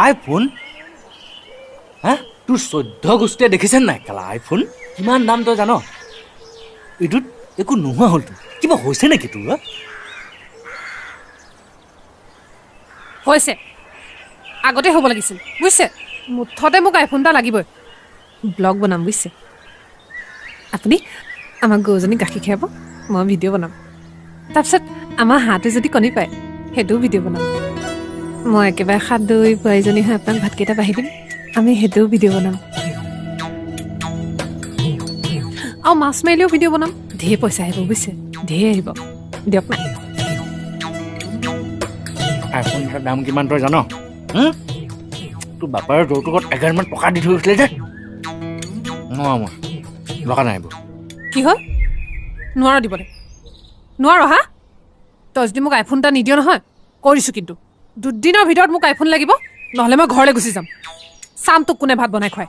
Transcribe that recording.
IPhone? হা, তোৰ 14 গোষ্ঠীয়ে দেখিছে নাই কেলা আইফোন কিমান দাম তই জান? এইটোত একো নোহোৱা হ'ল তোৰ, কিবা হৈছে নেকি তোৰ? হৈছে, আগতে হ'ব লাগিছিল বুজিছে। মুঠতে মোক আইফোন এটা লাগিবই, ব্লগ বনাম বুজিছে। আপুনি আমাৰ গৰুজনী গাখীৰ খীৰাব, মই ভিডিঅ' বনাম। তাৰপিছত আমাৰ হাঁহটো যদি কণী পায় সেইটোও ভিডিঅ' বনাম। মই একেবাৰে সাদৈ বোৱাৰীজনী হৈ আপোনাক ভাতকেইটা বাঢ়ি দিম, আমি সেইটোও ভিডিঅ' বনাম। আৰু মাছ মাৰিলেও ভিডিঅ' বনাম। ঢেৰ পইচা আহিব বুজিছে, ঢেৰ আহিব। দিয়ক না। আইফোন এটাৰ দাম কিমান তই জান? তোৰ বাপাৰ যৌতুকত 11মান টকা দি থৈ গৈছিলে যে। নোৱাৰো মই, দৰকাৰ নাই এইবোৰ। কি হ'ল? নোৱাৰ দিবলৈ? নোৱাৰ? হা, তই যদি মোক আইফোন এটা নিদিয় নহয়, কৈ দিছোঁ কিন্তু, দুদিনৰ ভিতৰত মোক আইফোন লাগিব, নহ'লে মই ঘৰলৈ গুচি যাম। চাম তোক কোনে ভাত বনাই খুৱাই।